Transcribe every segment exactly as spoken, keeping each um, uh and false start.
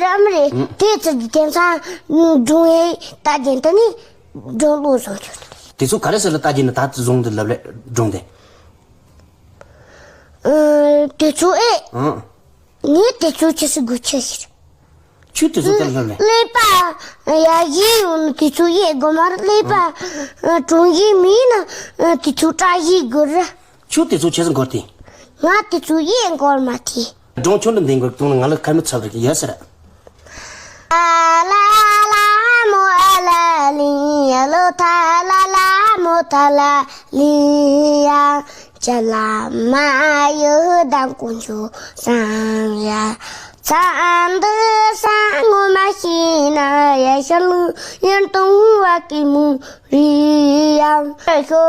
ཨམ་རེད། ཨང་། དེ་ཚོ་གི་དེང་སང་སྒྲུང་ཡས་ལྟ་རྒྱུན་དུ་ནི་སྒྲུང་ལོ་བཟོ་རྒྱུ། དེ་ཚོ་ག་རེ་ཟེར་ལ་ལྟ་རྒྱུན་ནི་ད་བཟུང་དུ་ལབ་ལེ་སྒྲུང་དེ། ཨ། དེ་ཚོ་ཨེ། ཨང་། ངས་དེ་ཚོ་ཆི་ཟིག་དགོས་ཆི་ཟིག་ཆུ་དེ་ཚོ་དེར་ལྷོད་ལེ། ཀླད་པ་ཡ་ཡིན་ཡོང་ནི་དེ་ཚོ་ཡེ་དགོས་མ་རེད། ཀླད་པ་གྲོང་ཡིན་མིན་ན་དེ་ཚོ་བཀྲ་ཡིན་དགོས་རེད། ཆུ་དེ་ཚོ་ཆི་ཟིག་འགོར་ཏེ། ང་དེ་ཚོ་ཡེ་འགོར་མ་ཐེ། སྒྲུང་ཆུང་འདི་འདི་འགོར་བཏང་ན་ང་ལ་ཁ་མི་ཚབ་རེད་ཡོད་ཟེར། ཨ་ལ་ལ་མོ་ཨ་ལ་ལི་ཡ་ལོ་ཐ་ལ་ལ་མོ་ཐ་ལ་ལི་ཡ། ཅ་ལ་མ་ཡོད་དང་དཀོན་མཆོག་སང་ཡ། ཚ་འདི་ས་ངོ་མ་ཤེས་ན་ཡ་ཤ་ལུ་ཡན་ཏུང་བ་ཀི་མུ་རི་ཡང་ཤོ་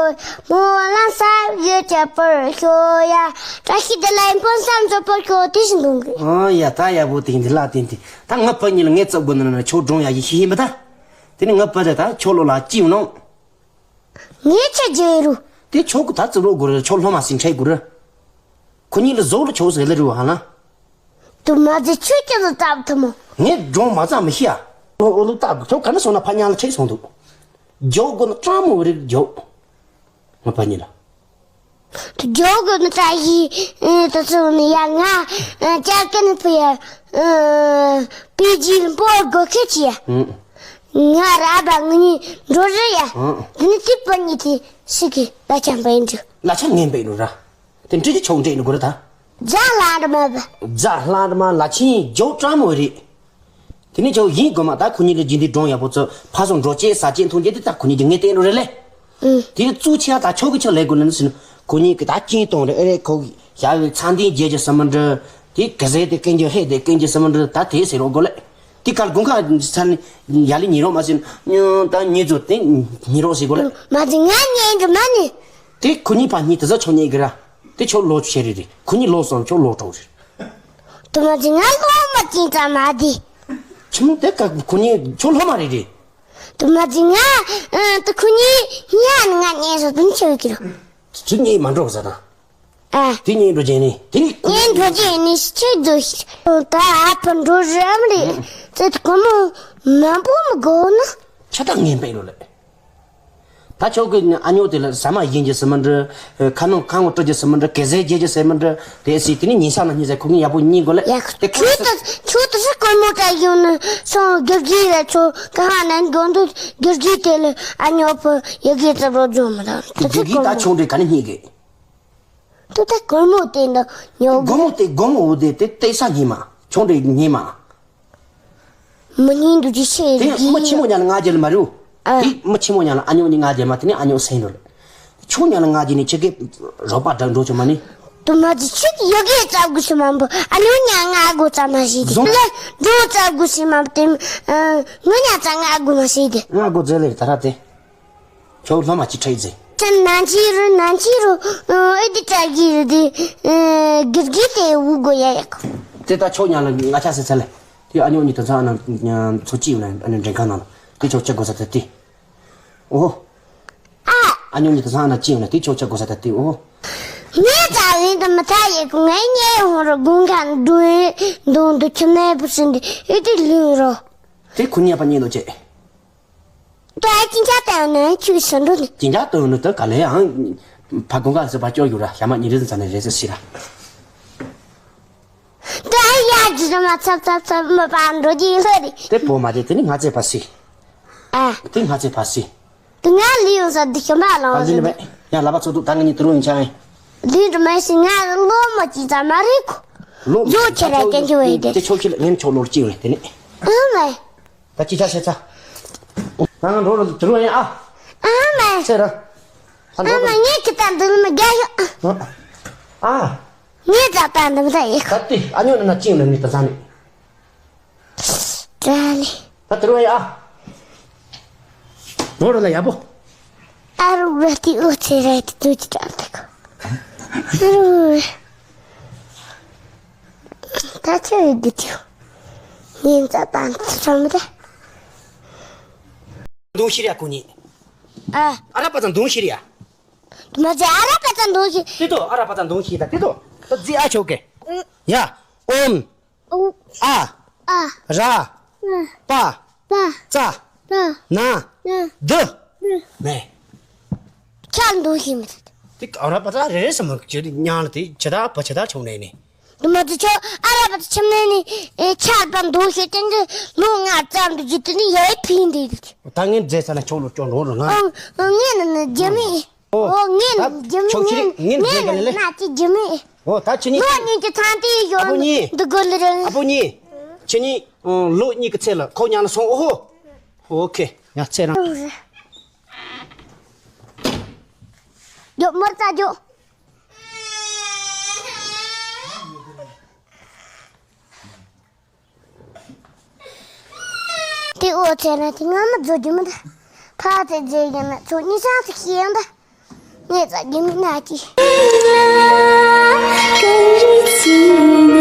མོ་ལ་ས་ཡོད་ཅ་པར་ཤོ་ཡ། བཀྲ་ཤིས་བདེ་ལེགས་ཕུན་སུམ་ཚོགས་པར་ཤོག་དེ་བཞིན་གཏོང་གི། ཨོ་ཡ་ད་ཡག་པོ་དེ་འདི་ལ་བརྟེན་ཏེ་ད་ང་ཕ་གཉིས་ལ་ངས་བཙབ་དགོས་ན་ན་ཆོ་སྒྲུང་ཡ་ཡི་ཤི་ཡིན་པ་ད། དེ་ནི་ང་ཕ་ད་ད་ཆོ་ལོ་ལ་ཅི་ཡོང་ནོ། ངས་ཆ་རྒྱུ་ཡིན་རུ། དེ་ཆོ་གི་ད་བཙབ་རོགས་དགོས་ར་ཆོ་སློབ་མ་སིང་ཁྲའི་དགོས་ར། ཁོ་གཉིས་ལ་བཟོ་ལ་ཆོ་ཟེར་ལ་རུ་ཧ་ལ། དུ་མ་ཟེ་ཆོས་ཀྱི་ལ་བཏབ་ཐུབ་མོ། ངས་སྒྲུང་མ་ཙམ་མི་ཤེས་ཨ། ཨོ་ལུ་བཏབ་ཁྱོ་ག་ན་སོང་ན་ཕ་ཉང་ལ་ཁྲེག་སོང་འདུག་རྒྱོ་དགོས་ན་སྤྲང་མོ་རིགས་རྒྱོ། ང་ཕ་གཉིས་ལ། རྒྱོ་དགོས་ན་བཀྲ་ཤིས་ཨེ་ད་ཚོ་ནི་ཡ་ང་ཨེ་ཅག་ཀན་ཕུ་ཡ་ཨེ་པི་ཇི་སྤོར་དགོས་ཁེ་ཆི་ཡ། ཨང་། ང་ར་བ་ང་གཉིས་འགྲོ་རེ་ཡ། ཨང་། དེ་ནི་དེ་པ་གཉིས་དེ་ཤི་གི་ལ་ཆམ་པ་ཡིན་འདུག་ལ་ཆམ་ངན་པ་ཡིན་རུ་ར། དེ་འདྲི་གི་ཆོག་འདྲེ་ནི་དགོས་རེད་ད། རྫ་ལྷ་འདྲ་མ་བ། རྫ་ལྷ་འདྲ་མ་ལ་ཆིན་རྒྱོ་སྤྲང་མོ་རེད། དེ་ནས་ཆོག་ཡིན་དགོས་མ་ད་ཁོ་གཉིས་ལ་རྗེས་འདི་སྒྲུང་ཡག་པོ་ཚོ་ཕ་སོང་འགྲོ་ཅེས་ཟ་ཅེས་འཐུང་ཅེས་དེ་ད་ཁོ་གཉིས་ཀྱི་ངས་བསྟན་རུ་རེད་ལེ། ཨུ། དེ་གཙུག་ཆེ་ད་ཆོག་གི་ཆོག་ལས་དགོས་ལ་ནི་ཟིན། ཁོ་གཉིས་ཀྱི་ད་སྐྱིན་གཏོང་རེད་ཨེ་རེད་ཁོ་གི་ཡ་བའི་ཚང་དེ་རྒྱལ་གྱི་སི་མ་འདྲ། དེ་ག་ཟེ་དེ་ཀན་གྱི་ཧེ་དེ་ཀན་གྱི་སི་མ་འདྲ་ད་དེ་ཟེར་རོགས་དགོས་ལེ། དེ་གར་དགུན་ཁ་ཚར་ནས་ཡ་ལི་ཉི་རོགས་མ་ཟིན། ད་ཉི་ཚོ་དེ་ཉི་རོགས་ཟེར་དགོས་ལེ། མ་ཟིན་ང་ཉན་གི་མ་ནི། དེ་ཁོ་གཉིས་ཕ་གཉིས་དེ་ཟ་ཆོག་ཉེ་གི་ར། དེ་ཆོ་ལོ་ཆེ་རེ་རེ་ཁོ་གཉིས་ལོ་སོང་ཆོ་ལོ་གྲོགས་རེ། དུ་མ་ཅི་ང་སློབ་མ་ཅི་ཙམ་མ་དེ། ཆུང་དེ་ཀ་ཁོ་གཉིས་ཆོ་སློབ་མ་རེ་རེ། དུ་མ་ཅི་ང་ཨ་དུ་ཁོ་གཉིས་ཉ་ནི་ང་ཉན་སོ་དུ་ཆེ་གི་ར། ཆུ་གཉིས་མ་འགྲོ་གི་ཟ་དང་། ཨ། དེ་གཉིས་འགྲོ་རྒྱུ་ནི་དེ་ནི་ཁོ་ངས་འགྲོ་རྒྱུ་ནི་ཆེ་རྒྱུ་ཞིག་ད་ཨ་ཕ་འགྲོ་རམ་རེད། ཙེ་དུ་ཁོ་མོ་མང་པོ་མི་དགོ་ན། ཆ་ད་ངན་པའི་ལོ་ལེ། ད་ཆོག་གི་ཨ་ཉོ་དེ་ལ་ཟ་མ་ཡིན་གྱི་སི་མ་འདྲ། ཁ་ནང་ཁ་ངོ་སྤྲོད་ཀྱི་སི་མ་འདྲ་གེ་ཟེ་རྒྱལ་གྱི་སི་མ་འདྲ་དེ་སི་དེ་ནི་ཉིན་ས་ན་ཉིན་ཟེ་ཁོ་གཉིས་ཡག་པོ་གཉིས་དགོས་ལེ། ཡ་དེ་ཁོ་ཆུ་ད་ཆུ་ད་སི་ཀོ་མོ་ད་ཡོང་ན་སོང་དགེ་རྒྱུ་ལ་ཆོ་ག་ཧ་ན་དགོན་དུ་དགེ་རྒྱུ་དེ་ལ་ཨ་ཉོ་ཕོ་ཡ་གི་ཙམ་རོ་ཇོ་མ་ད་དེ་དགེ་རྒྱུ་ད་ཆུང་འདྲ་ག་ནི་གཉིས་གི་དུ་ད་སྒོར་མོ་དེ་འདྲ་ཉོ་དགོས། སྒོར་མོ་དེ་སྒོར་མོ་འོ་དེ་དེ་སྟེགས་ས་ཉིན་མ་ཆུང་འདྲ་ཉིན་མ། མི་ཉིན་དུ་ཅི་ཤེས་དེ་ཡིན། མི་ཆེན་མོ་ཉག་ལ་ང་རྒྱལ་མ་རུ། ཨ། དེ་མི་ཆེན་མོ་ཉག་ལ་ཨ་ཉོ་ནི་ང་རྒྱལ་མ་དེ་ནི་ཨ་ཉོ་སེང་འགྲོ་ལ། ཆུང་ཉག་ལ་ང་རྒྱལ་ནི་ཁྱེད་ཀྱི་རོགས་པ་འདྲ་འགྲོ་ཆོག་མ་ནི། དུ་མ་ཅི་ཆུ་ཡོ་གེ་ཙབ་དགོས་ཤི་མ་འབོ་ཨ་ཉོ་ཉག་ང་དགོས་ཙབ་མ་ཤེས་དེ་བཟུང་ལ་འགྲོ་ཙབ་དགོས་ཤི་མ་དེ་ངོ་ཉག་ཙ་ང་དགོས་མ་ཤེས་དེ། ང་དགོས་ཙེ་ལེ་ད་ར་དེ། ཁྱོད་སློབ་མ་ཅི་ཁྲིད་ཟེ། ཅན་ནང་ཆི་རུ་ནང་ཆི་རུ་ཨེ་དི་ཏྲ་གི་རུ་དི་གིར་གི་དེ་འུ་གོ་ཡ་ཡག་དེ་ད་ཁྱོད་ཉག་ལ་ང་ཆ་སེ་ཚ་ལེ། དེ་ཨ་ཉོ་གཉིས་དེ་ཚ་ཨ་ན་ཚོ་ཅི་ཡོད་ན་ཨ་ནི་འདྲེན་ཁང་ནང་ལ་དེ་ཁྱོད་ཆ་དགོས་ས་ད་དེ། ཨོ། ཨ། ཨ་ཉོ་གཉིས་དེ་ཚ་ཨ་ན་ཅི་ཡོད་ན་དེ་ཁྱོད་ཆ་དགོས་ས་ད་དེ་ཨོ། ངས་ད་ཡིན་དུ་མི་ཐ་ཡེ་གུ་ངའི་ཉེ་ཧོང་རུ་དགུན་ཁ་འདུ་འདུ་འདུ་ཁྱི་ནས་བུ་སྲིན་དེ་ཨེ་དི་ལུས་རོ། དེ་ཁུ་ཉེ་པ་ཉེ་ལོ་ཅེ། ད་ཅི་འཆའ་བཏང་ནས་ཁྱོད་ཟ་འགྲོ་ནི། ཅི་འཆའ་བཏང་ནི་ད་ག་ལེ་ཡང་། ཕ་གོང་ག་ཟི་བ་སྐྱོར་ཡོད་ར་ཞྭ་མ་ཉི་རེ་ཟི་ཚ་ནས་རེ་ཟི་སི་ར། ད་ཡ་ཇི་ཟི་མ་ཚབ་ཚབ་ཚབ་མི་པ་འགྲོ་གི་ལྷ་རེད། དེ་བོ་མ་དེ་དེ་ནི་ང་ཚེ་ཕ་སི། ཨ། དེ་ང་ཚེ་ཕ་སི། དེ་ང་ལི་ཡོང་ས་དེ་ཞོན་པ་ལང་ཨ་ལི་ནི་མེ། ཡ་ལ་པ་ཚོ་དུ་ད་ང་ཉི་དུ་རུ་ཡིན་ཆ་ཨེ། ལི་རུ་མ་སི་ང་ལོ་མ་ཅི་ཙམ་མ་རེད་ཁོ། ལོ་ཡོ་ཆེ་ར་ཀན་ཅི་བའི་དེ། དེ་ཆོ་ཁི་ལ་ངན་ཆོ་ལོར་ཅི་བའི་དེ་ནི། ཨ་མེ། ད་ཅི་ཆ་ཤེས་ཚ། ང་ང་འགྲོ་རུ་དུ་རུ་ཡིན་ཨ། ཨ་མ། ཚེ་ར། ཨ་མ་ངས་ཁི་ཏང་འདུལ་མི་རྒྱ་ཡོ། ཨ། ངས་ཛ་ཏང་འདུལ་མི་ད་ཡེ། ད་ཏི་ཨ་ཉོ་ནི་ན་ཅིང་ལ་ནི་ད་ཟ་ནི། ཏྲ་ལི། ད་དེ་རུ་ཡ། འགྲོ་རུ་ལ་ཡ་པོ། ཨ་རུ་ར་ཏི་ཨུ་ཚེ་ར་ཏི་ཏུ་ཅི་ཏྲ་ཏི་ཁོ། ཨ་རུ། ད་ཆོས་ཡོད་དུ་ཅིའོ། ངས་ཛ་ཏང་འདུལ་མི་ད། དུང་ཤི་ར་ཁོ་གཉིས། ཨ། ཨ་ར་པ་ཙང་དུང་ཤི་ར། མ་ཟེ་ཨ་ར་པ་ཙང་དུང་ཤི། ཏི་ཏོ་ཨ་ར་པ་ཙང་དུང་ཤི་ད་ཏི་ཏོ། ཏོ་ཛི་ཨ་ཆོ་གེ། ཡ། ཨོམ། ཨུ། ཨ། ཨ། ར། ཨ། པ། པ། ཙ། ཙ། ན། ན། ད། ད། མེ། ཁྱེད་འདུག་ཤེས་མི་ཐུབ། དེ་ཨ་ར་པ་ཙ་རེ་རེ་ཟེར་མ་ཁྱེད་དེ་ཉང་ལ་དེ་ཇི་ལྟར་བ་ཇི་ལྟར་བྱུང་ནས་ནི། དུ་མ་དུ་ཆོ་ཨ་ར་པ་ཙ་ཆེམ་ནས་ནི་ཨེ་ཆར་པ་འདུག་ཤེས་དེ་འདི་ལོ་ལྔ་ཙམ་དུ་ཇི་དེ་ནི་ཡའི་ཕིན་དེ་རེད། ད་ངས་མཛད་ས་ན་ཆོག་ལོ་ཅོ་འགྲོ་ལོ་ང་། ཨང་། ངས་ནི་ནི་རྒྱ་མི། ཨོ། ཨོ་ངས་ད་ནི་རྒྱ་མི་ཆོག་ཁྱེད་ངས་ངས་ངས་རྒྱ་ག་ལ་ནི་ལེ། ན་ཅི་རྒྱ་མི། ཨོ་ད་ཁྱེད་གཉིས། ལོ་གཉིས་ཀྱི་ཚང་དེ་ཨ་ཡོད་ཕོ་གཉིས། འདི་དགོས་ལེ་རེད། ཨ་ཕོ་གཉིས། ཁྱེད་གཉིས། ཨང་། ལོ་གཉིས་ཀྱི་ཚེ་ལ་ཁོ་ཉག་ལ་སོང་། ཨོ་ཧོ། ཨོ་ཁེ། ཡ་ཚེ་རང་། རྒྱོབ་མར་ཙ་རྒྱོབ། དེ་འོ་བྱས་ན་དེ་ང་མི་བཟོ་རྒྱུ་མི་འདུག་ཕ་ཚེ་རྫས་ཡིན་ན་ཚོ་གཉིས་ཆང་ཚིག་ཤེས་ཡོང་ད། ངས་བཟོ་རྒྱུ་མི་ན་ཅི།